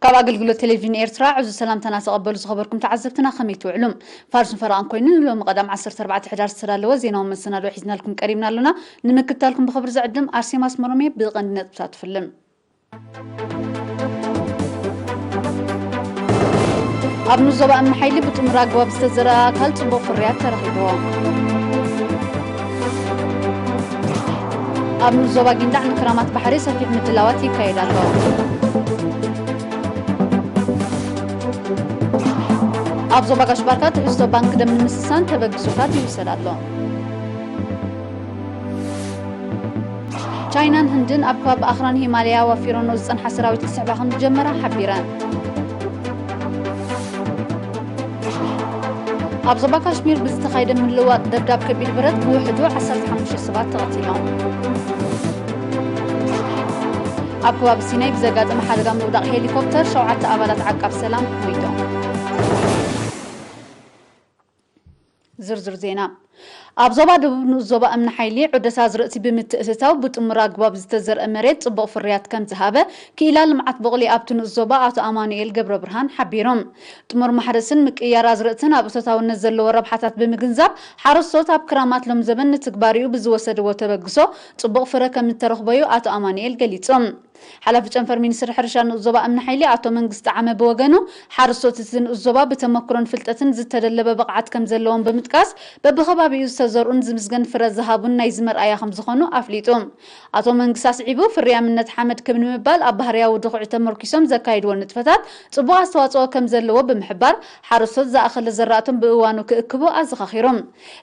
ካብ ኣገልግሎት ቴሌቪዥን ኤርትራ ዕዙዝ ሰላምታና ተቐበሉ ዝኸበርኩም ተዓዘብትና፣ ከመይ ትውዕሉ? ፋርስን ፈረቓን ኮይኑ ንሎሚ ቀዳም ዓሰርተ ኣርባዕተ ሕዳር ዝተዳለወ ዜናዊ መሰናዶ ሒዝናልኩም ቀሪብና ኣሎና። ንምክትታልኩም ብኽብሪ ዝዕድም ኣርሴማ ኣስመሮም እየ። ብቐንዲ ነጥብታት ትፍልም። ኣብ ንኡስ ዞባ እምኒ ሓይሊ ብጥሙር ኣገባብ ዝተዘርአ ኣእካል ጽቡቕ ፍርያት ተረኺብዎ። ኣብ ንኡስ ዞባ ጊንዳዕ ንክራማት ባሕሪ ሰፊሕ ምድላዋት ይካየድ ኣሎ። ኣብ ዞባ ጋሽ ባርካ ትሕዝቶ ባንክ ደም ንምስሳን ተበግሶታት ይውሰድ ኣሎ። ቻይናን ህንድን ኣብ ከባቢ ኣኽራን ሂማለያ ዋፊሮኖ ዝጸንሓ ሰራዊት ክስሕባ ከም ዝጀመራ ሓቢረን። ኣብ ዞባ ካሽሚር ብዝተኻየደ ምልውዋጥ ደብዳብ ከቢድ ብረት ብውሕዱ ዓሰርተ ሓሙሽተ ሰባት ተቐቲሎም። ኣብ ከባቢ ሲናይ ብዘጋጠመ ሓደጋ ምውዳቕ ሄሊኮፕተር ሸውዓተ ኣባላት ዓቃብ ሰላም ሞይቶም። ዝርዝር ዜና። ኣብ ዞባ ደቡብ ንኡስ ዞባ እምኒ ሓይሊ ዑደት ኣዝርእቲ ብምትእትታው ብጥሙር ኣግባብ ዝተዘርአ መሬት ጽቡቕ ፍርያት ከም ዝሃበ ክኢላ ልምዓት ቡቕሊ ኣብቲ ንኡስ ዞባ ኣቶ ኣማኑኤል ገብረ ብርሃን ሓቢሮም። ጥሙር ማሕረስን ምቅይያር ኣዝርእትን ኣብ እቶታውነት ዘለዎ ረብሓታት ብምግንዛብ ሓረስቶት ኣብ ክራማት ሎም ዘበን ንትግባሪኡ ብዝወሰድዎ ተበግሶ ጽቡቕ ፍረ ከም እተረኽቦዩ ኣቶ ኣማኑኤል ገሊጾም። ሓላፊ ጨንፈር ሚኒስትሪ ሕርሻ ንኡስ ዞባ እምኒ ሓይሊ ኣቶ መንግስቲ ዓመ ብወገኑ፣ ሓረስቶት እቲ ንኡስ ዞባ ብተመክሮን ፍልጠትን ዝተደለበ ብቕዓት ከም ዘለዎም ብምጥቃስ፣ በብኸባቢኡ ዝተዘርኡን ዝምስገን ፍረ ዝሃቡን ናይዚ መርኣያ ከም ዝኾኑ ኣፍሊጡ። ኣቶ መንግስቲ ኣስዒቡ፣ ፍርያምነት ሓመድ ክብ ንምባል ኣብ ባህርያዊ ድኹዒ ተመርኪሶም ዘካይድዎ ንጥፈታት ጽቡቕ ኣስተዋጽኦ ከም ዘለዎ ብምሕባር፣ ሓረስቶት ዝኣኸለ ዘራእቶም ብእዋኑ ክእክቡ ኣዘኻኺሮም።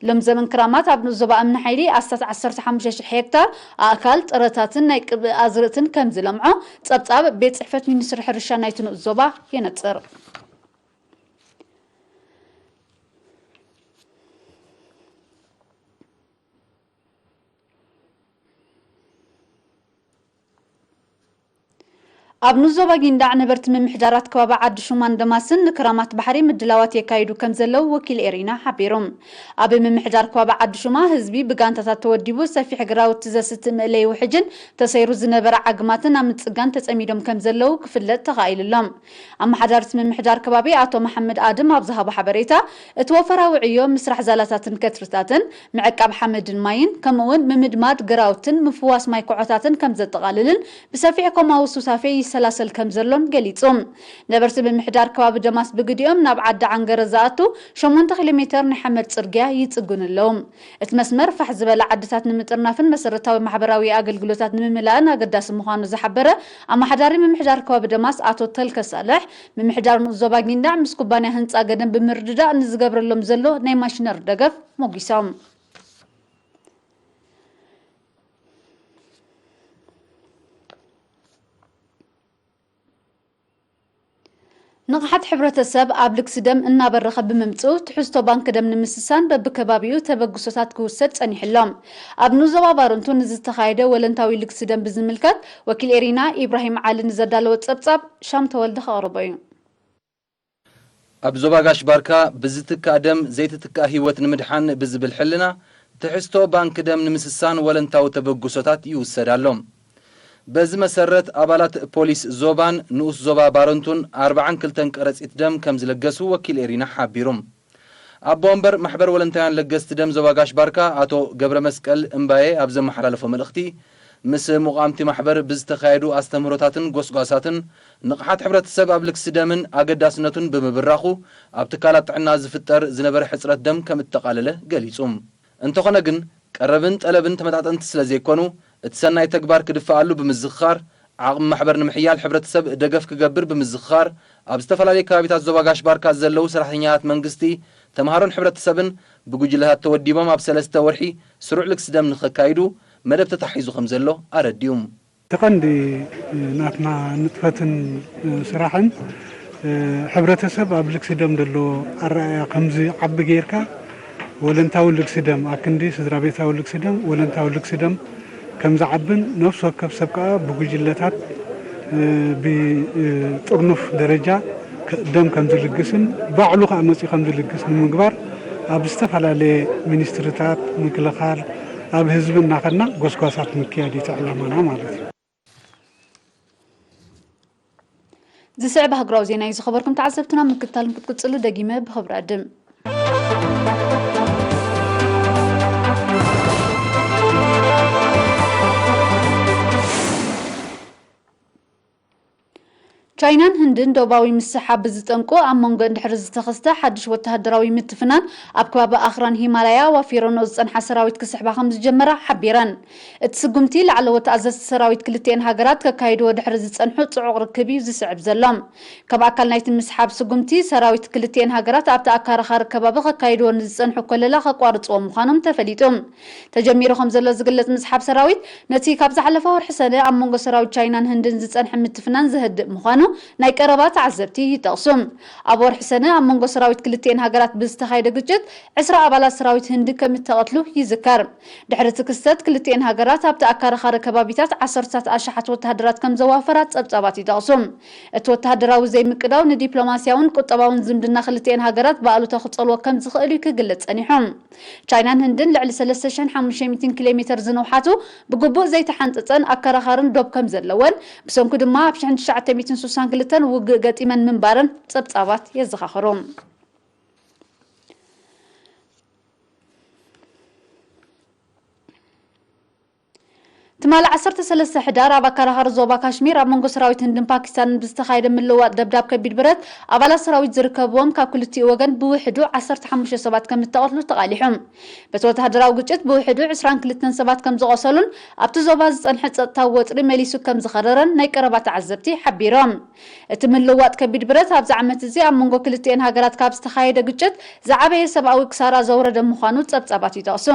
ሎም ዘመን ክራማት ኣብ ንኡስ ዞባ እምኒ ሓይሊ ኣስታት ዓሰርተ ሓሙሽተ ሽሕ ሄክታር ኣእካል ጥረታትን ናይ ቅብእ ኣዝርእትን ከም ዝለምዖ ጸብጻብ ቤት ጽሕፈት ሚኒስትሪ ሕርሻ ናይቲ ንኡስ ዞባ የነጽር። ኣብ ንኡስ ዞባ ጊንዳዕ ነበርቲ ምምሕዳራት ከባቢ ዓዲ ሹማን ደማስን ንክራማት ባሕሪ ምድላዋት የካይዱ ከም ዘለዉ ወኪል ኤሪና ሓቢሮም። ኣብ ምምሕዳር ከባቢ ዓዲ ሹማ ህዝቢ ብጋንታታት ተወዲቡ ሰፊሕ ግራውቲ ዘስቲ ምእለይ ውሕጅን ተሰይሩ ዝነበረ ዓግማትን ኣብ ምጽጋን ተጸሚዶም ከም ዘለዉ ክፍለጥ ተኻኢሉ ኣሎ። ኣመሓዳሪ እቲ ምምሕዳር ከባቢ ኣቶ መሓመድ ኣድም ኣብ ዝሃቦ ሓበሬታ፣ እቲ ወፈራዊ ዕዮ ምስራሕ ዛላታትን ከትርታትን፣ ምዕቃብ ሓመድን ማይን፣ ከምኡ'ውን ምምድማድ ግራውትን ምፍዋስ ማይ ኮዖታትን ከም ዘጠቓልልን ብሰፊሕ ኮማዊ ሱታፌ ይሰላሰል ከም ዘሎን ገሊጹ። ነበርቲ ምምሕዳር ከባቢ ደማስ ብግዲኦም ናብ ዓዲ ዓንገረ ዝኣቱ ሸሞንተ ኪሎ ሜተር ናይ ሓመድ ጽርግያ ይጽግኑ ኣለዉ። እቲ መስመር ፋሕ ዝበላ ዓድታት ንምጥርናፍን መሰረታዊ ማሕበራዊ ኣገልግሎታት ንምምላእን ኣገዳሲ ምዃኑ ዝሓበረ ኣመሓዳሪ ምምሕዳር ከባቢ ደማስ ኣቶ ተልከ ሳልሕ፣ ምምሕዳር ንኡስ ዞባ ጊንዳዕ ምስ ኩባንያ ህንጻ ገደም ብምርድዳእ ንዝገብረሎም ዘሎ ናይ ማሽነሪ ደገፍ ሞጒሶም። ንቕሓት ሕብረተሰብ ኣብ ልግሲ ደም እናበረኸ ብምምጽኡ፣ ትሕዝቶ ባንክ ደም ንምስሳን በብከባቢኡ ተበግሶታት ክውሰድ ጸኒሑ ኣሎ። ኣብ ንኡስ ዞባ ባረንቱ ንዝተኻየደ ወለንታዊ ልግሲ ደም ብዝምልከት፣ ወኪል ኤሪና ኢብራሂም ዓሊ ንዘዳለወ ጸብጻብ ሻም ተወልደ ከቕርቦ እዩ። ኣብ ዞባ ጋሽ ባርካ ብዝትካእ ደም ዘይትትካእ ህይወት ንምድሓን ብዝብል ሕልና፣ ትሕዝቶ ባንክ ደም ንምስሳን ወለንታዊ ተበግሶታት ይውሰድ ኣሎ። በዚ መሰረት፣ ኣባላት ፖሊስ ዞባን ንኡስ ዞባ ባረንቱን ኣርብዓን ክልተን ቀረጺት ደም ከም ዝለገሱ ወኪል ኤሪና ሓቢሩ። ኣቦ ወንበር ማሕበር ወለንታውያን ለገስቲ ደም ዞባ ጋሽ ባርካ ኣቶ ገብረ መስቀል እምባዬ ኣብ ዘመሓላለፎ መልእኽቲ፣ ምስ ሙቓምቲ ማሕበር ብዝተኻየዱ ኣስተምህሮታትን ጎስጓሳትን ንቕሓት ሕብረተሰብ ኣብ ልግሲ ደምን ኣገዳስነቱን ብምብራኹ፣ ኣብ ትካላት ጥዕና ዝፍጠር ዝነበረ ሕጽረት ደም ከም እተቓለለ ገሊጹ። እንተኾነ ግን፣ ቀረብን ጠለብን ተመጣጠንቲ ስለ ዘይኮኑ፣ እቲ ሰናይ ተግባር ክድፈኣሉ ብምዝኽኻር፣ ዓቕሚ ማሕበር ንምሕያል ሕብረተሰብ ደገፍ ክገብር ብምዝኽኻር፣ ኣብ ዝተፈላለዩ ከባቢታት ዞባ ጋሽ ባርካ ዘለዉ ሰራሕተኛታት መንግስቲ፣ ተምሃሮን ሕብረተሰብን ብጉጅለታት ተወዲቦም ኣብ ሰለስተ ወርሒ ስሩዕ ልግሲ ደም ንኸካይዱ መደብ ተታሒዙ ከም ዘሎ ኣረዲኡ። እቲ ቀንዲ ናትና ንጥፈትን ስራሕን፣ ሕብረተሰብ ኣብ ልግሲ ደም ዘሎ ኣረኣእያ ከምዚ ዓቢ ጌርካ፣ ወለንታዊ ልግሲ ደም፣ ኣክንዲ ስድራ ቤታዊ ልግሲ ደም፣ ወለንታዊ ልግሲ ደም ከም ዝዓብን፣ ነፍሲ ወከፍ ሰብ ከኣ ብጉጅለታት፣ ብ-፣ ጥርኑፍ ደረጃ ከ-፣ ደም ከም ዝልግስን፣ ባዕሉ ከኣ መጺኡ ከም ዝልግስ ንምግባር፣ ኣብ ዝተፈላለየ ሚኒስትሪታት ምክልኻል፣ ኣብ ህዝቢ እናኸድና ጎስጓሳት ምክያድ እዩ እቲ ዕላማና ማለት እዩ። ዝስዕብ ኣህጉራዊ ዜና እዩ ዝኸበርኩም ተዓዘብትና ምክትታል ክትቅጽሉ ደጊመ ብኽብሪ ዕድም። ቻይናን ህንድን ዶባዊ ምስሓብ ብዝጠንቁ ኣብ መንጎ እንድሕሪ ዝተኸስተ ሓድሽ ወተሃደራዊ ምትፍናን ኣብ ከባቢ ኣኽራን ሂማላያ ዋፊረኖ ዝጸንሓ ሰራዊት ክስሕባ ከም ዝጀመራ ሓቢረን። እቲ ስጉምቲ ላዕለዎት ኣዘዝቲ ሰራዊት ክልቲኤን ሃገራት ከካይድዎ ድሕሪ ዝጸንሑ ጽዑቕ ርክብ እዩ ዝስዕብ ዘሎ። ከም ኣካል ናይቲ ምስሓብ ስጉምቲ ሰራዊት ክልቲኤን ሃገራት ኣብቲ ኣካራኻሪ ከባቢ ከካይድዎ ንዝጸንሑ ኮለላ ከቋርጽዎ ምዃኖም ተፈሊጡ። ተጀሚሩ ከም ዘሎ ዝግለጽ ምስሓብ ሰራዊት ነቲ ካብ ዝሓለፈ ወርሒ ሰነ ኣብ መንጎ ሰራዊት ቻይናን ህንድን ዝጸንሐ ምትፍናን ዘህድእ ምዃኑ ናይ ቀረባ ተዓዘብቲ ይጠቕሱ። ኣብ ወርሒ ሰነ ኣብ መንጎ ሰራዊት ክልቲኤን ሃገራት ብዝተኻየደ ግጭት ዕስራ ኣባላት ሰራዊት ህንዲ ከም እተቐትሉ ይዝከር። ድሕሪ እቲ ክስተት ክልቲኤን ሃገራት ኣብቲ ኣካራኻሪ ከባቢታት ዓሰርታት ኣሽሓት ወተሃደራት ከም ዘዋፈራ ጸብጻባት ይጠቕሱ። እቲ ወተሃደራዊ ዘይምቅዳው ንዲፕሎማስያውን ቁጠባውን ዝምድና ክልቲኤን ሃገራት ብኣሉታ ክጸልዎ ከም ዝኽእል እዩ ክግለጽ ጸኒሑ። ቻይናን ህንድን ልዕሊ ሰለስተ ሽሕን ሓሙሽተ ሚእትን ኪሎ ሜተር ዝነውሓቱ ብግቡእ ዘይተሓንጸጸን ኣከራኻርን ዶብ ከም ዘለወን ብሰንኩ ድማ ኣብ ሽሕን ትሽዓተ ሚእትን ስሳን ክልተን ውግእ ገጢመን ምንባረን ጸብጻባት የዘኻኽሩ። ትማሊ ዓሰርተ ሰለስተ ሕዳር ኣብ ኣከራኻሪ ዞባ ካሽሚር ኣብ መንጎ ሰራዊት ህንድን ፓኪስታንን ብዝተኻየደ ምልውዋጥ ደብዳብ ከቢድ ብረት ኣባላት ሰራዊት ዝርከብዎም ካብ ክልቲኡ ወገን ብውሕዱ ዓሰርተ ሓሙሽተ ሰባት ከም እተቐትሉ ተቓሊሑ። በቲ ወተሃደራዊ ግጭት ብውሕዱ ዕስራን ክልተን ሰባት ከም ዝቖሰሉን ኣብቲ ዞባ ዝጸንሐ ጸጥታዊ ወጥሪ መሊሱ ከም ዝኸረረን ናይ ቀረባ ተዓዘብቲ ሓቢሮም። እቲ ምልውዋጥ ከቢድ ብረት ኣብዚ ዓመት እዚ ኣብ መንጎ ክልቲኤን ሃገራት ካብ ዝተኻየደ ግጭት ዝዓበየ ሰብኣዊ ክሳራ ዘውረደ ምዃኑ ጸብጻባት ይጠቕሱ።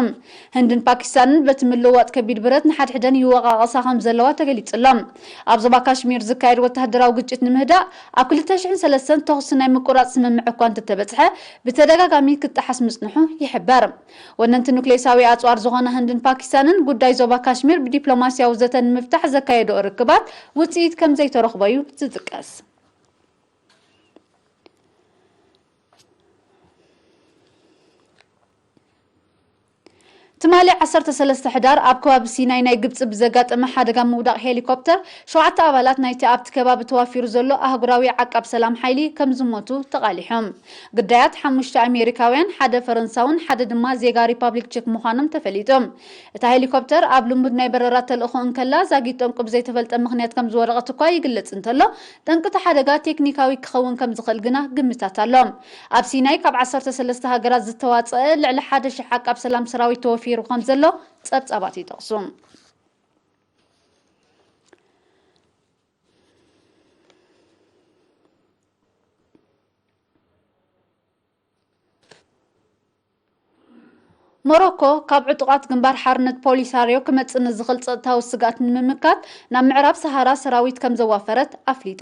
ህንድን ፓኪስታንን በቲ ምልውዋጥ ከቢድ ብረት ንሓድሕደን ይወቓቐሳ ከም ዘለዋ ተገሊጹ ኣሎ። ኣብ ዞባ ካሽሚር ዝካየድ ወተሃደራዊ ግጭት ንምህዳእ ኣብ ክልተ ሽሕን ሰለስተን ተኹሲ ናይ ምቁራጽ ስምምዕ እኳ እንተተበጽሐ ብተደጋጋሚ ክጠሓስ ምጽንሑ ይሕበር። ወነንቲ ኑክሌሳዊ ኣጽዋር ዝኾና ህንድን ፓኪስታንን ጉዳይ ዞባ ካሽሚር ብዲፕሎማስያዊ ዘተ ንምፍታሕ ዘካየድኦ ርክባት ውጽኢት ከም ዘይተረኽቦ እዩ ዝጥቀስ። ትማሊ ዓሰርተ ሰለስተ ሕዳር ኣብ ከባቢ ሲናይ ናይ ግብጺ ብዘጋጠመ ሓደጋ ምውዳቕ ሄሊኮፕተር ሸውዓተ ኣባላት ናይቲ ኣብቲ ከባቢ ተዋፊሩ ዘሎ ኣህጉራዊ ዓቃብ ሰላም ሓይሊ ከም ዝሞቱ ተቓሊሖም። ግዳያት ሓሙሽተ ኣሜሪካውያን፣ ሓደ ፈረንሳውን ሓደ ድማ ዜጋ ሪፓብሊክ ቼክ ምዃኖም ተፈሊጡ። እታ ሄሊኮፕተር ኣብ ልሙድ ናይ በረራ ተልእኾ እንከላ ዛጊት ጠንቁ ብዘይተፈልጠ ምኽንያት ከም ዝወደቐት እኳ ይግለጽ እንተሎ፣ ጠንቂ እቲ ሓደጋ ቴክኒካዊ ክኸውን ከም ዝኽእል ግና ግምታት ኣሎ። ኣብ ሲናይ ካብ ዓሰርተ ሰለስተ ሃገራት ዝተዋጸአ ልዕሊ ሓደ ሽሕ ዓቃብ ሰላም ሰራዊት ተወፊሩ ከም ዘሎ ጸብጻባት ይጠቕሱ። ሞሮኮ ካብ ዕጡቓት ግንባር ሓርነት ፖሊሳርዮ ክመጽእ ንዝኽእል ጸጥታዊ ስግኣት ንምምካት ናብ ምዕራብ ሰሃራ ሰራዊት ከም ዘዋፈረት ኣፍሊጣ።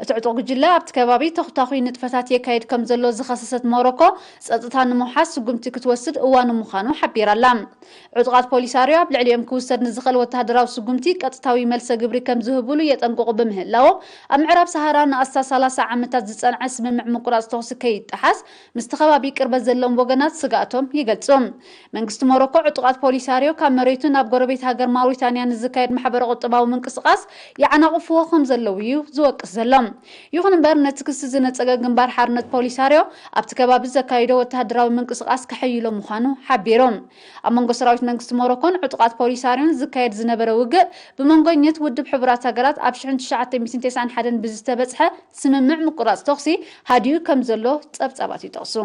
እቲ ዕጡቕ ጉጅለ ኣብቲ ከባቢ ተኹታኹይ ንጥፈታት የካይድ ከም ዘሎ ዝኸሰሰት ሞሮኮ፣ ጸጥታ ንምውሓስ ስጉምቲ ክትወስድ እዋኑ ምዃኑ ሓቢራ ኣላ። ዕጡቓት ፖሊሳርዮ ኣብ ልዕሊኦም ክውሰድ ንዝኽእል ወተሃደራዊ ስጉምቲ ቀጥታዊ መልሰ ግብሪ ከም ዝህብሉ የጠንቅቑ ብምህላዎም፣ ኣብ ምዕራብ ሰሃራ ንኣስታት ሰላሳ ዓመታት ዝጸንዐ ስምምዕ ምቁራጽ ተኹሲ ከይጠሓስ ምስቲ ከባቢ ቅርበት ዘለዎም ወገናት ስግኣቶም ይገልጹ። መንግስቲ ሞሮኮ ዕጡቓት ፖሊሳርዮ ካብ መሬቱ ናብ ጎረቤት ሃገር ማውሪታንያ ንዝካየድ ማሕበረ ቁጠባዊ ምንቅስቓስ የዓናቕፍዎ ከም ዘለዉ እዩ ዝወቅስ ዘሎ። ይኹን እምበር፣ ነቲ ክሲ ዝነጸገ ግንባር ሓርነት ፖሊሳርዮ ኣብቲ ከባቢ ዘካየዶ ወተሃደራዊ ምንቅስቓስ ከሐይሎ ምዃኑ ሓቢሩ። ኣብ መንጎ ሰራዊት መንግስቲ ሞሮኮን ዕጡቓት ፖሊሳርዮን ዝካየድ ዝነበረ ውግእ፣ ብመንጎኘት ውድብ ሕቡራት ሃገራት ኣብ ሽሕን ትሽዓተ ሚእትን ተስዓን ሓደን ብዝተበጽሐ ስምምዕ ምቁራጽ ተኹሲ ሃዲኡ ከም ዘሎ ጸብጻባት ይጠቕሱ።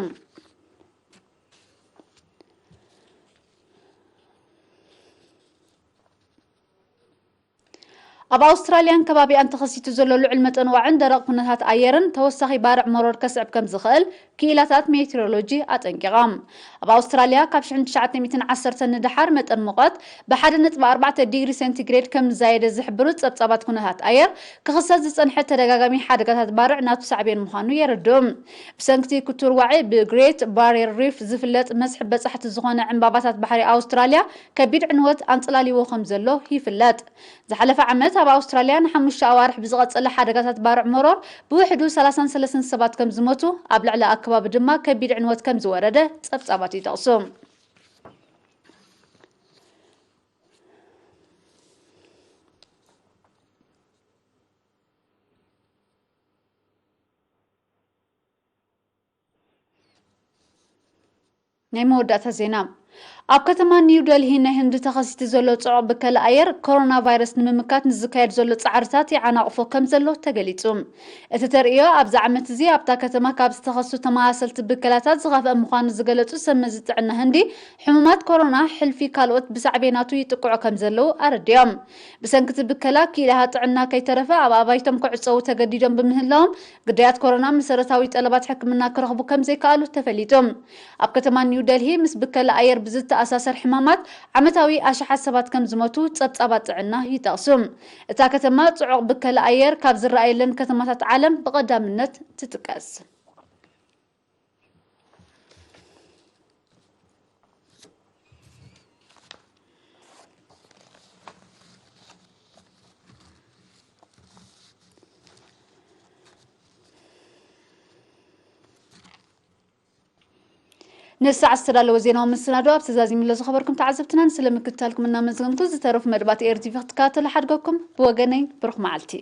ኣብ ኣውስትራልያን ከባቢኣን ተኸሲቱ ዘሎ ልዑል መጠን ዋዕን ደረቕ ኩነታት ኣየርን ተወሳኺ ባርዕ መሮር ከስዕብ ከም ዝኽእል ክኢላታት ሜትሮሎጂ ኣጠንቂቖም። ኣብ ኣውስትራልያ ካብ ሽሕን ትሽዓተ ሚእትን ዓሰርተ ንደሓር መጠን ሙቐት ብ ሓደ ነጥቢ ኣርባዕተ ዲግሪ ሴንቲግሬድ ከም ዝዛየደ ዝሕብሩ ጸብጻባት ኩነታት ኣየር፣ ክኽሰት ዝጸንሐ ተደጋጋሚ ሓደጋታት ባርዕ ናቱ ሳዕቤን ምዃኑ የረድኡ። ብሰንክቲ ክቱር ዋዒ ብግሬት ባሪየር ሪፍ ዝፍለጥ መስሕብ በጻሕቲ ዝኾነ ዕምባባታት ባሕሪ ኣውስትራልያ ከቢድ ዕንወት ኣንጸላልይዎ ከም ዘሎ ይፍለጥ። ዝሓለፈ ዓመት ኣብ ኣውስትራልያ ንሓሙሽተ ኣዋርሕ ብዝቐጸለ ሓደጋታት ባርዕ መሮር ብውሕዱ ሰላሳን ሰለስተን ሰባት ከም ዝሞቱ፣ ኣብ ልዕሊ ኣከባቢ ድማ ከቢድ ዕንወት ከም ዝወረደ ጸብጻባት ይጠቕሱ። ናይ መወዳእታ ዜና። ኣብ ከተማ ኒው ደልሂ ናይ ህንዲ ተኸሲቱ ዘሎ ጽዑቕ ብከላ ኣየር ኮሮና ቫይረስ ንምምካት ንዝካየድ ዘሎ ጻዕርታት ይዓናቕፎ ከም ዘሎ ተገሊጹ። እቲ ተርእዮ ኣብዚ ዓመት እዚ ኣብታ ከተማ ካብ ዝተኸሱ ተመሳሰልቲ ብከላታት ዝኸፍአ ምዃኑ ዝገለጹ ሰብ መዚ ጥዕና ህንዲ፣ ሕሙማት ኮሮና ሕልፊ ካልኦት ብሳዕቤናቱ ይጥቅዑ ከም ዘለዉ ኣረዲኦም። ብሰንኪ እቲ ብከላ ክኢላታት ጥዕና ከይተረፈ ኣብ ኣባይቶም ክዕጸዉ ተገዲዶም ብምህላዎም፣ ግዳያት ኮሮና መሰረታዊ ጠለባት ሕክምና ክረኽቡ ከም ዘይከኣሉ ተፈሊጡ። ኣብ ከተማ ኒው ደልሂ ምስ ብከላ ኣየር ብዝተኣሳሰር ሕማማት ዓመታዊ ኣሽሓት ሰባት ከም ዝሞቱ ጸብጻባት ጥዕና ይጠቕሱ። እታ ከተማ ጽዑቕ ብከላ ኣየር ካብ ዝረኣየለን ከተማታት ዓለም ብቐዳምነት ትጥቀስ። ንሰዓት ዝተዳለወ ዜናዊ መሰናዶ ኣብ ተዛዚሙ ኣሎ። ዝኸበርኩም ተዓዘብትናን ስለ ምክትታልኩም እናመስገንኩ፣ ዝተረፉ መደባት ኤር ቲ ቪ ክትከታተሉ ሓድገኩም። ብወገነይ ብሩኽ መዓልቲ።